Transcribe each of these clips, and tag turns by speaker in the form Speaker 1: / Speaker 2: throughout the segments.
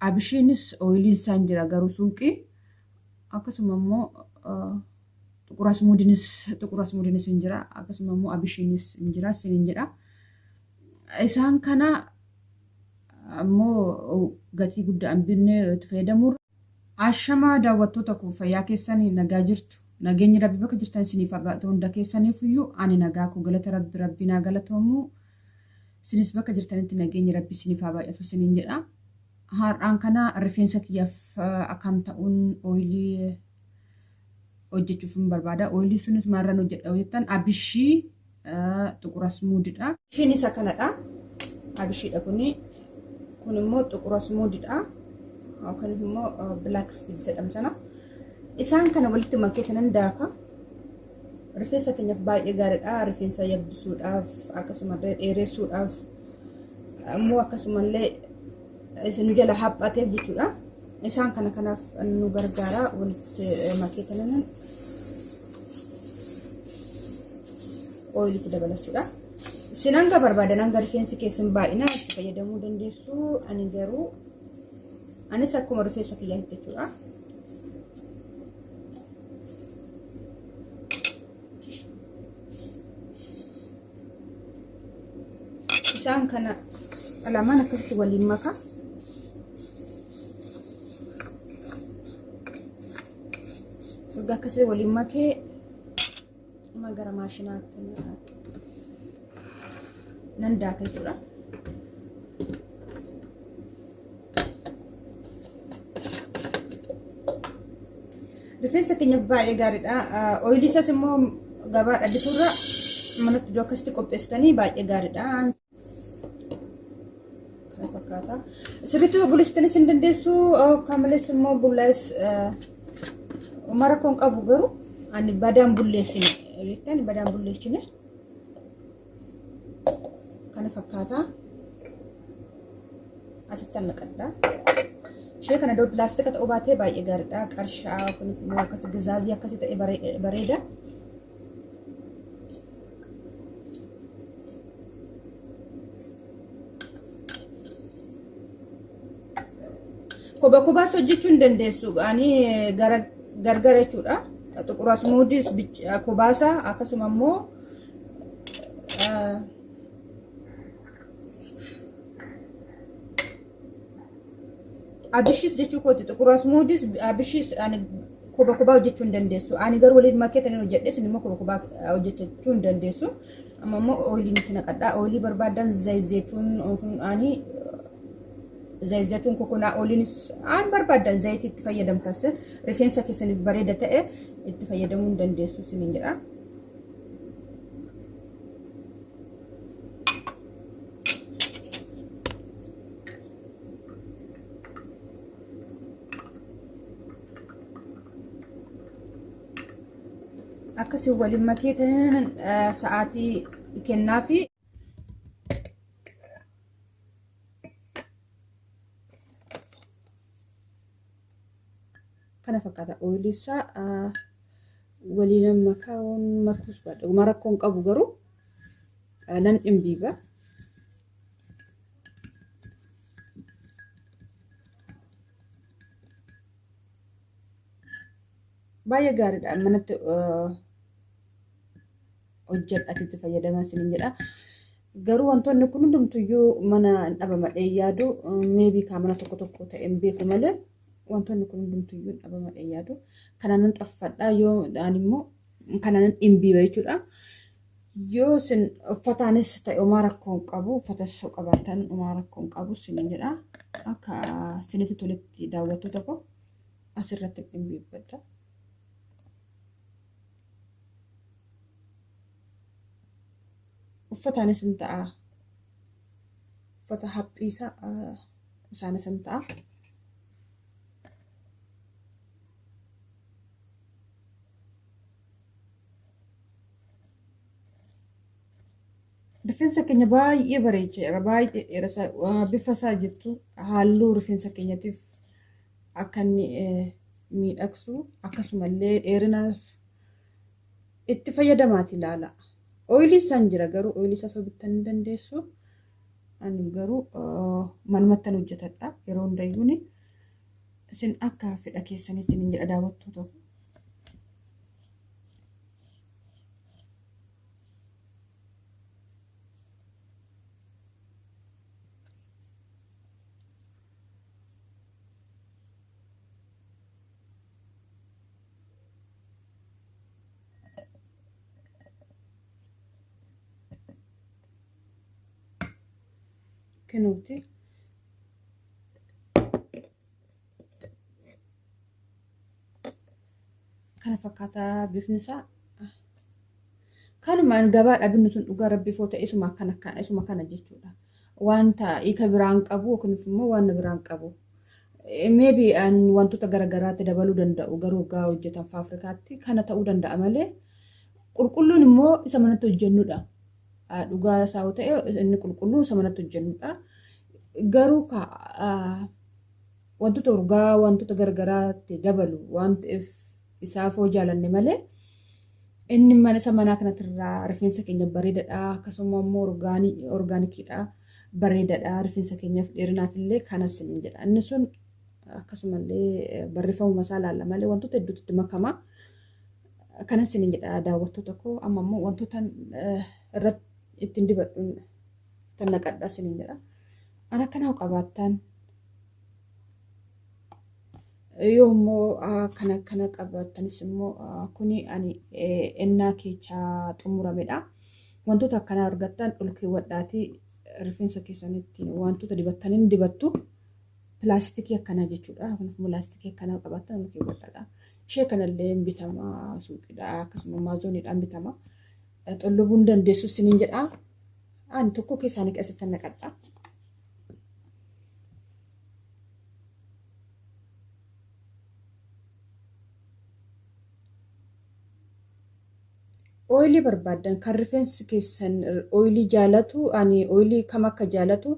Speaker 1: Abishiinis ooyiliin isaan jira garuu suuqii. Akkasuma immoo xuqur asmuudinis xuqur asmuudinis hin jira. Akkasuma immoo abishiinis hin jira isiniin jedha. Isaan kana ammoo gatii guddaan binnee itti fayyadamuurra. Ashamaa daawwattoota koo fayyaa keessanii nagaa jirtu. Nageenyi Rabbi bakka jirtan isiniif haa baay'atu hunda keessaniif iyyuu ani nagaa koo galata Rabbi Rabbi naa galatoomu. Isinis bakka jirtanitti nageenyi Rabbi isiniif haa baay'atu isiniin jedha. Har'aan kana rifeensa kiyyaaf akkan ta'uun ooyilii hojjechuuf hin barbaada. Ooyilii sunis maalirraan hojjedha yoo jettan abishii xuqur asmuudidha. Abishiin isa kanadha. Abishiidha kuni. Kun immoo xuqur asmuudidha. Yookaan immoo black speed jedhamu sana. Isaan kana walitti makee kanan daaka. Rifeensa keenyaaf baay'ee gaariidha. Rifeensa yabbisuudhaaf akkasumallee dheeressuudhaaf immoo akkasumallee isin nu jala haphateef jechuudha. Isaan kana kanaaf nu gargaara walitti makee kanan ooyilitti dabalachuudha. Isin hanga barbaadan hanga rifeensi keessan baay'inaan itti fayyadamuu dandeessu. Ani garuu anis akkuma rifeensa kiyyaatti jechuudha. Isaan kana lamaan akkasitti waliin maka. Erga akkasii waliin makee amma gara maashinaatti nan daaka jechuudha. Rifeensa keenyaaf baay'ee gaariidha. Ooyilii isaas immoo gabaadha bituurra manatti iddoo akkasitti qopheessitanii baay'ee gaariidha. Kana fakkaata. Sirriitti bulchitanis hin dandeessu. Kan malees immoo bullaa'es mara koon qabu garuu ani badaan bulleessine. Beektan badaan bulleessine. Kana fakkaata. Asitti naqadha. Ishee kana iddoo pilaastika ta'uu baatee baay'ee gaariidha. Qarshaa kunis immoo akkas gizaazii akkasii ta'e bareeda. Koba kobaas hojjechuu hin dandeessu. Ani gara gargar jechuudha. Xuqur asmuudis kobaasa akkasuma immoo abishis jechuu kooti. Xuqur asmuudis abishis ani koba kobaa hojjechuu hin dandeessu. Ani garuu waliin makee taniin hojjedhe isin immoo koba kobaa hojjechuu hin dandeessu. Amma immoo ooyiliin itti naqadha. Ooyilii barbaadan zayit zayituun ani zayit zayituun kokonaa ooliinis aan barbaadan zayitii itti fayyadamtan sin rifeensa keessaniif bareeda ta'e itti fayyadamuu hin dandeessu isiniin jedha. Akkasii waliin makee sa'aatii kennaafi. Kana fakkaata ooyilii isaa waliin makaan makuus baadha. Uma rakkoon qabu garuu nan dhimbiiba. Baay'ee gaariidha manatti hojjedhati itti fayyadamaa isiniin jedha. Garuu wantoonni kun hundumtuyyuu mana hin dhabamadhee yaadu meebii kaa mana tokko tokko ta'e hin beeku malee wantoonni kun hundumtuyyuu hin dhabamadhee yaadu. Kana nan xaffadha yoo dhaan immoo kana nan dhimbiiba jechuudha. Yoo isin uffataanis ta'e homaa rakkoo hin qabu uffatas yoo qabaattan homaa rakkoo hin qabu isiniin jedha. Akka isinitti toletti daawwattoota koo asirratti dhimbiibbadha. Uffataanis hin ta'a. Uffata haphiisa isaanis hin ta'a. Rifeensa keenya baay'ee bareecheera baay'ee dheerasa bifa isaa jettu halluu rifeensa keenyatiif akka inni miidhagsu akkasumallee dheerinaaf itti fayyadamaati ilaala. Ooyilii isaan jira garuu ooyilii isaa soo bittan ni dandeessu. Ani garuu manumattan hojjetadha yeroo hundayyuuni. Isin akka fedha keessanitti niin jedha daawwattoota. Kunuuti. Kana fakkaataa bifni isaa. Kanumaan gabaadhaa binnu sun dhugaa rabbii foo ta'e isuma akkana kana isuma kana jechuudha. Wanta hiika biraan qabu yookiin immoo waan biraan qabu. Maybe an wantoota garaagaraatti dabaluu danda'u garuu waggaa hojjetan faafrikaatti kana ta'uu danda'a malee qulqulluun immoo isa manatti hojjennudha. Dhugaa isaa yoo ta'e inni qulqulluu isa manatti hojjennudha. Garuu wantoota urgaa wantoota garagaraatti dabalu waan ta'eef isaaf hoo jaalanne malee inni mana isa manaa kanatti irraa rifeensa keenya bareedadha akkasuma immoo orgaanikiidha bareedadha rifeensa keenyaaf dheerinaaf illee kanas hin jedha inni sun akkasumallee barreeffamuma isaa ilaalla malee wantoota hedduutu itti makama kanas hin jedha daawwattoota koo amma immoo wantoota irratti ittiin dibadhuun tan naqadha isiniin jedha. An akkanaa qabaattan yoo immoo kana kana qabaattanis immoo kuni ani ennaa keechaa xumuramedha. Wantoota akkanaa argattan ol keewwadhaatii rifeensa keessanitti wantoota dibattaniin dibattu pilaastikii akkanaa jechuudha. Kunis pilaastikii akkanaa qabaattan ol keewwadhaadha. Ishee kanallee bitama suuqiidha akkasuma maazooniidhaan bitama. Xullubuu hin dandeessu isiniin jedha. Ani tokko keessaanii keessatti naqadha. Ooyilii barbaaddan kan rifeensi keessan ooyilii jaalatu ani ooyilii kam akka jaalatu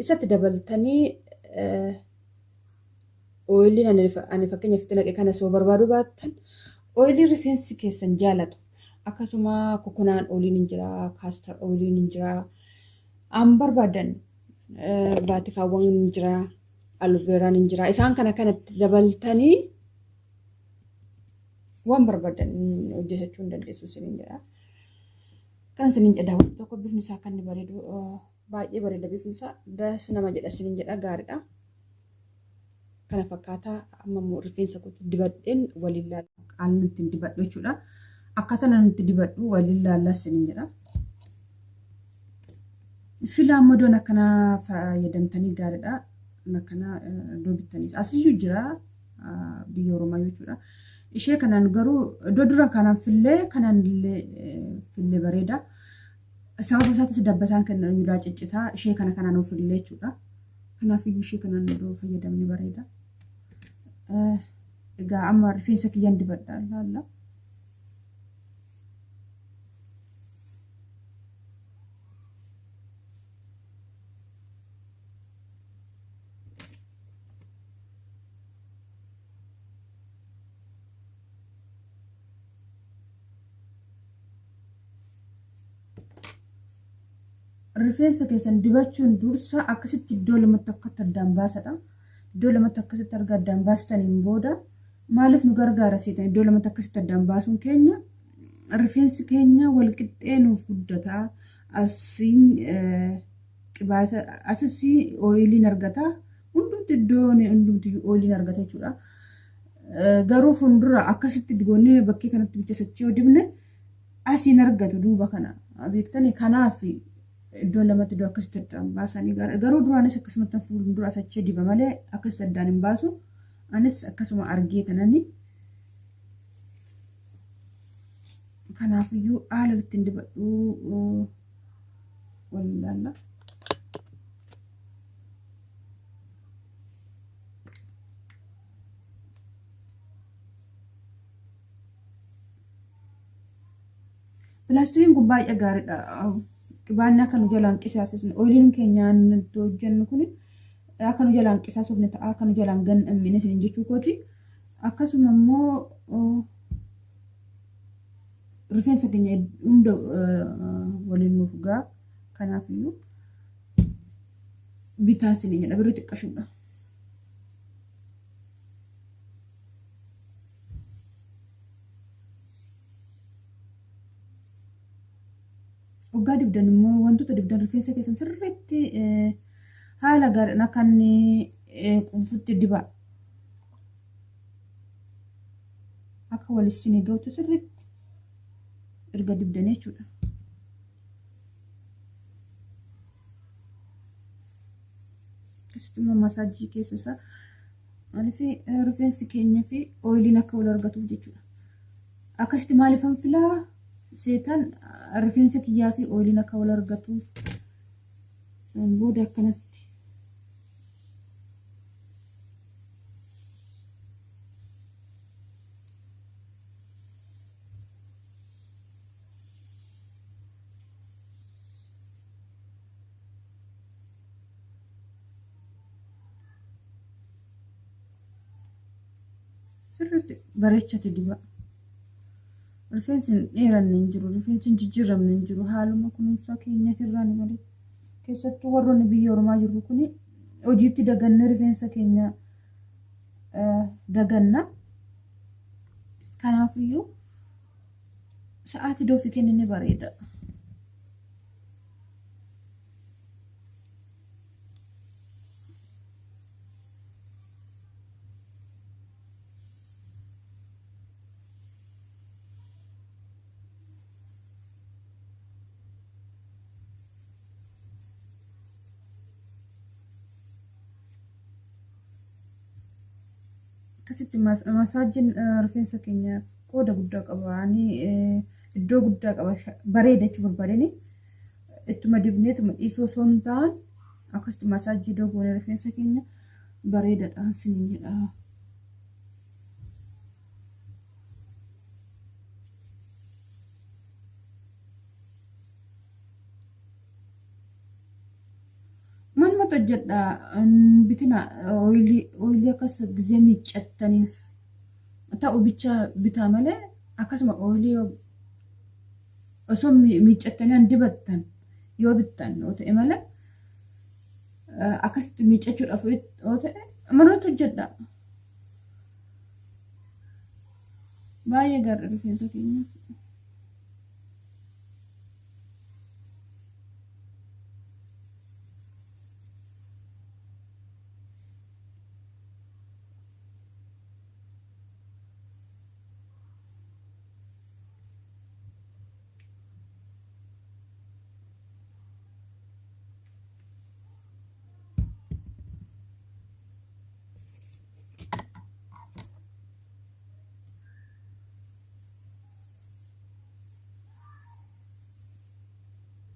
Speaker 1: isatti dabaltanii ooyiliin ani fakkeenyaaf itti naqe kana soo barbaaduu baattan ooyilii rifeensi keessan jaalatu akkasuma kokonaan ooyiliin hin jira kaastar ooyiliin hin jira an barbaadan baatikaawwan hin jira aluveeraan hin jira isaan kana kanatti dabaltanii waan barbaadan hojjetachuu hin dandeessu isiniin jedha. Kan isiniin jedha wanti tokko bifni isaa akka inni bareedu baay'ee bareeda bifni isaa das nama jedha isiniin jedha gaariidha. Kana fakkaataa amma immoo rifeensa kootti dibadheen waliin laalla. Haalli ittiin dibadhu jechuudha. Akkaataa nan itti dibadhu waliin laalla isiniin jedha. Filaa immoo iddoon akkanaa fayyadamtanii gaariidha. Akkanaa iddoo bittanii asiyyuu jira biyya Oromaa jechuudha. Ishee kanaan garuu iddoo dura kanaan fillee kanaan illee fillee bareeda. Sababa isaatis dabbasaan kan nulaa ciccitaa ishee kana kanaan of fillee jechuudha. Kanaaf iyyuu ishee kanaan iddoo fayyadamni bareeda. Egaa amma rifeensa kiyyaan dibadha laalla. Rifeensa keessan dibachuun dursa akkasitti iddoo lamatti akkatti addaan baasadha. Iddoo lamatti akkasitti erga addaan baastaniin booda maaliif nu gargaara seetan iddoo lamatti akkasitti addaan baasuun keenya rifeensi keenya wal qixxee nuuf guddata. Asiin qibaata asis ooyiliin argata. Hundumti iddoon hundumti ooyiliin argata jechuudha. Garuu fuuldura akkasitti goonee bakkee kanatti bicha sochii yoo dibne asiin argatu duuba kana beektanii kanaaf iddoo lamatti iddoo akkasitti addaan baasanii garuu duraanis akkasumatti fuuldura sochii diba malee akkasitti addaan hin baasu. Anis akkasuma argee tanani. Kanaafiyyuu haala ittiin dibadhu waliin ilaalla. Pilaastikiin kun baay'ee gaariidha. Qibaanni akka nu jalaan qisaasisne ooyiliin keenyaan itti hojjennu kun akka nu jalaan qisaasofne ta'a akka nu jalaan gan'amne isin jechuu kooti. Akkasuma immoo rifeensa keenya hunda waliin nuuf ga'a. Kanaafiyyuu bitaa isin jedha birrii xiqqashuudha. Hoggaa dibdan immoo wantoota dibdan rifeensa keessan sirriitti haala gaariidhaan akka inni quufutti dibaa. Akka wal isinii gahutti sirriitti erga dibdanii jechuudha. Akkasitti immoo masaajii keessa isaa maaliif rifeensi keenya fi ooyiliin akka wal argatuuf jechuudha. Akkasitti maaliifan filaa seetan rifeensa kiyyaa fi ooyiliin akka wal argatuuf san booda akkanatti Sirriitti bareechate diba. Rifeensi hin dheeranne hin jiru, rifeensi hin jijjiiramne hin jiru. Haaluma kunuunsaa keenyatirraan malee. Keessattuu warroonni biyya ormaa jirru kuni hojiitti dagannee rifeensa keenya daganna. Kanaafiyyuu sa'aatii doofii kennine bareeda. Akkasitti masaajjiin rifeensa keenya qooda guddaa qaba. Ani iddoo guddaa qaba. Bareeda jechuu barbaadeni. Ittuma dibnee ittuma dhiisuu osoo hin taane akkasitti masaajii iddoo goonee rifeensa keenya bareedaadha sinin jedha. Manumatti hojjedha bitina ooyilii akkas gizee miiccattaniif ta'u bicha bitaa malee akkasuma ooyilii osoo miiccattanii an dibattan yoo bittan yoo ta'e malee akkasitti miiccachuudhaaf yoo ta'e manumatti hojjedha. Baay'ee gaariidha rifeensa keenya.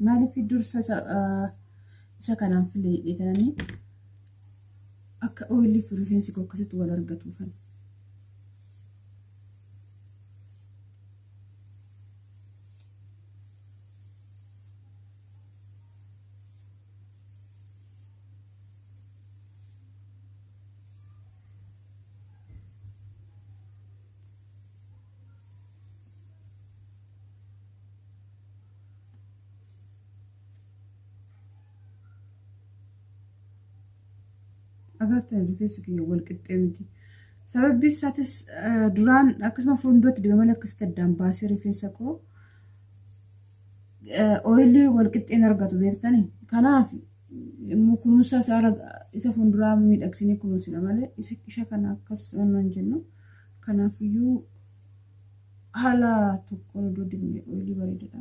Speaker 1: Maaliif dursa isa kanaan file jedhetanii akka ooyilii fi rifeensi koo akkasitti wal argatuufan. Agartan rifeensi kiyya wal qixxee miti. Sababbi isaatis duraan akkasuma fuulduratti dibame malee akkasitti addaan baasee rifeensa koo ooyilii wal qixxeen argatu beektanii. Kanaaf immoo kunuunsa isaa isa fuulduraa miidhagsinee kunuunsina malee isa kana akkas waan hin jennu. Kanaafiyyuu haala tokkoon odoo dibne ooyilii bareedaadha.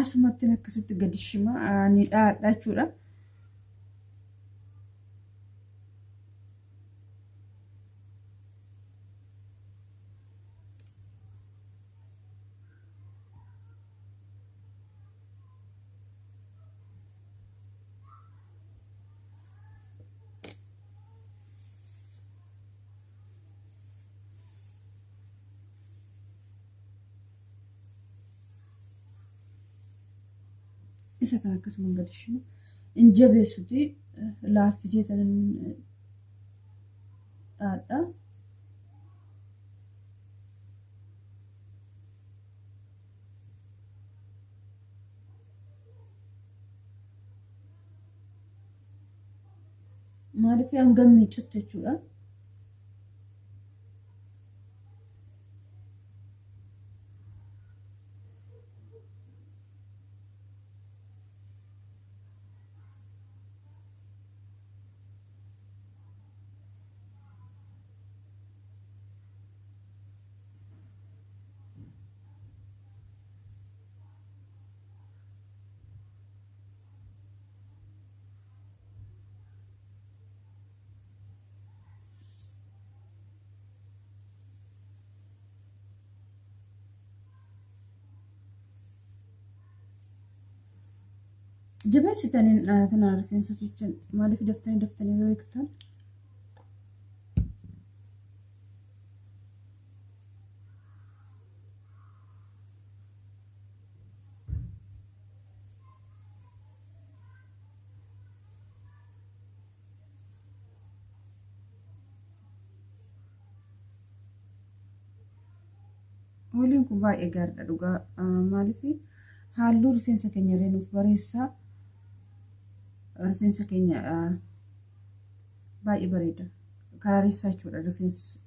Speaker 1: Asumatti akkasitti gadi shima ni dhaadha jechuudha. Isa kana akkasuma gadi shima. Hin jabeessuti laaffisee tanan dhaadha. Maaliif hangam miiccutti jechuudha. Jabeessitanii hin dhaatinaa rifeensa keessan maaliif daftanii daftanii yoo eegtan. Ooliin kun baay'ee gaariidha dhugaa maaliif halluu rifeensa keenya illee nuuf bareessa. Rifeensa keenya baay'ee bareeda. Karaaressaa jechuudha rifeensi.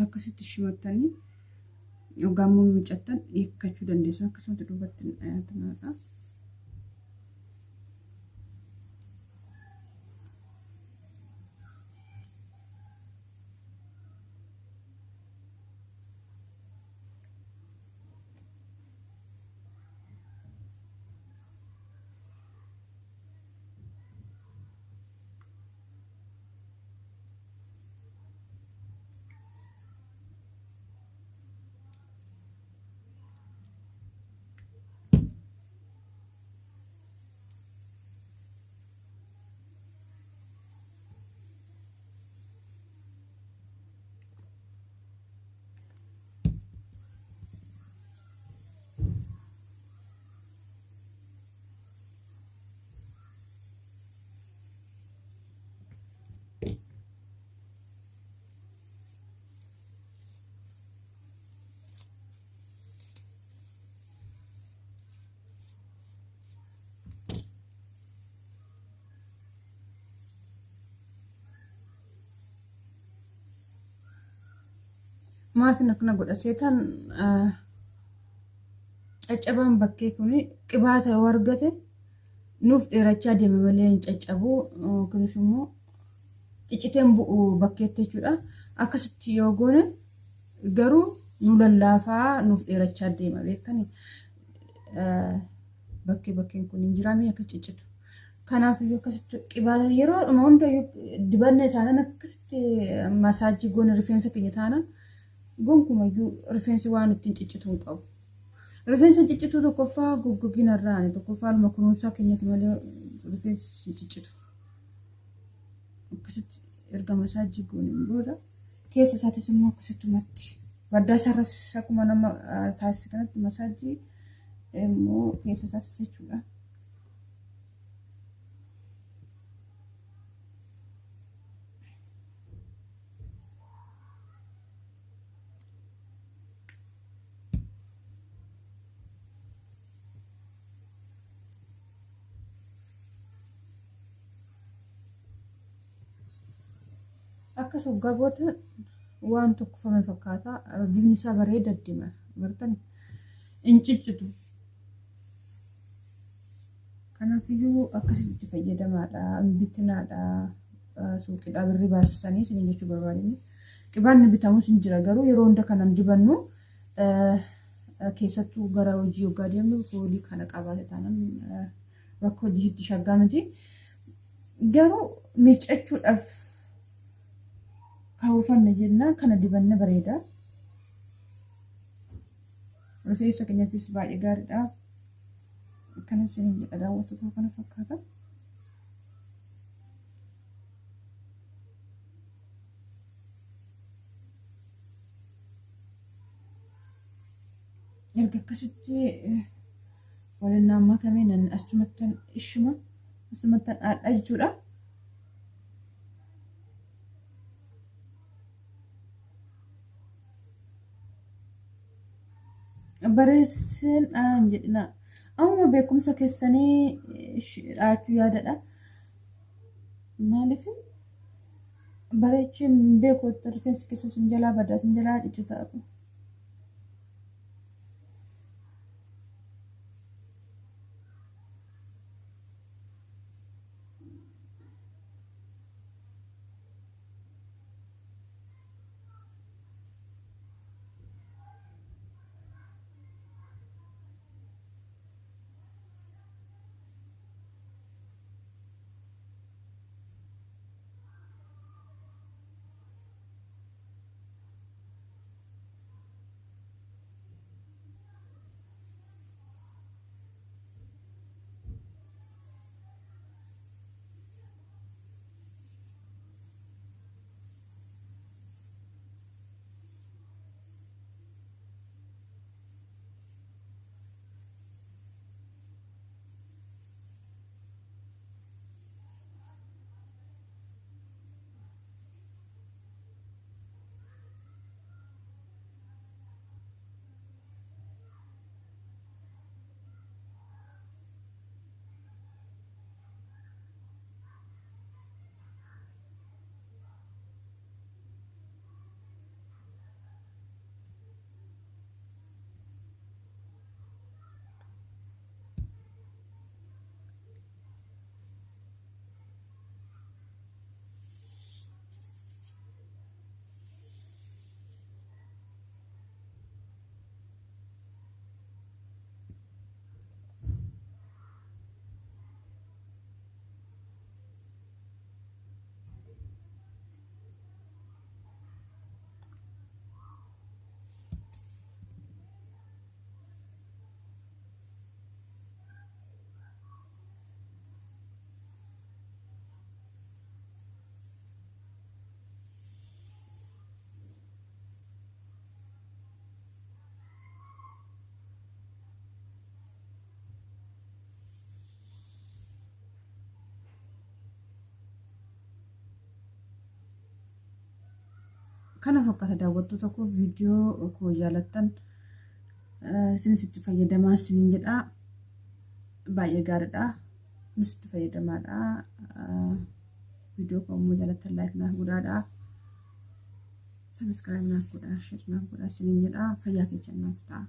Speaker 1: Akkasitti shimattanii yookaan immoo miiccattan hiikkachuu dandeessu. Akkasumatti duubatti hin dhiyaatinaadha. Maafin akkana godha seetaan caccabaan bakkee kun qibaata yoo argate nuuf dheerachaa deema malee hin caccabu. Kunis immoo cicciteen bu'u bakkeetti jechuudha. Akkasitti yoo goone garuu nu lallaafaa nuuf dheerachaa deema beektani. Bakkee bakkeen kun hin jiraamii akka ciccitu. Kanaaf iyyuu akkasitti qibaata yeroodhuma hunda dibanne taanaan akkasitti masaajii goone rifeensa keenya taanaan gonkumayyuu rifeensi waan ittiin ciccitu hin qabu. Rifeensa ciccituu tokkoffaa goggogina irraani tokkoffaa luma kunuunsaa keenyatti malee rifeensi hin ciccitu. Akkasitti erga masaajii gooneen booda keessa isaatis immoo akkasittumatti baddaa isaarras akkuma nama taasise kanatti masaajii immoo keessa isaatis jechuudha. Akkas hoggaa gootan waan tokkofame fakkaata. Bifni isaa bareeda deema. Bartani hin ciccitu. Kanaafiyyuu akkasitti itti fayyadamaadha. Hin bitinaadha. Suuqiidhaa birrii baasisanii isin jechuu barbaadini. Qibaanni bitamus hin jira garuu yeroo hunda kanan dibannu keessattuu gara hojii hoggaa deemnu foolii kana qabaate taanaan bakka hojiitti shaggaa miti. Garuu miiccachuudhaaf karoorfanne jennaan kana dibanne bareeda. Rifeensa keenyaafis baay'ee gaariidha. Akkana isiniin jedha daawwattoota kana fakkaata. Erga akkasitti waliin naan makamee nan achumattan ishuma asumattan dhaadha jechuudha. Bareesseen dhaan jedhina. Ammuma beekumsa keessanii dhaachuu yaadadha. Maaliif bareechee hin beeku rifeensi keessa sin jalaa badaa sin jalaa ciccita. Kana fakkaata daawwattoota koo viidiyoo koo jaalattan isinis itti fayyadamaa isiniin jedha. Baay'ee gaariidha. Nus itti fayyadamaadha. Viidiyoo koo immoo jaalattan laayik naaf godhaadha. Sabiskiraayib naaf godhaa, sheer naaf godhaa isiniin jedha. Fayyaa keessan naaf ta'a.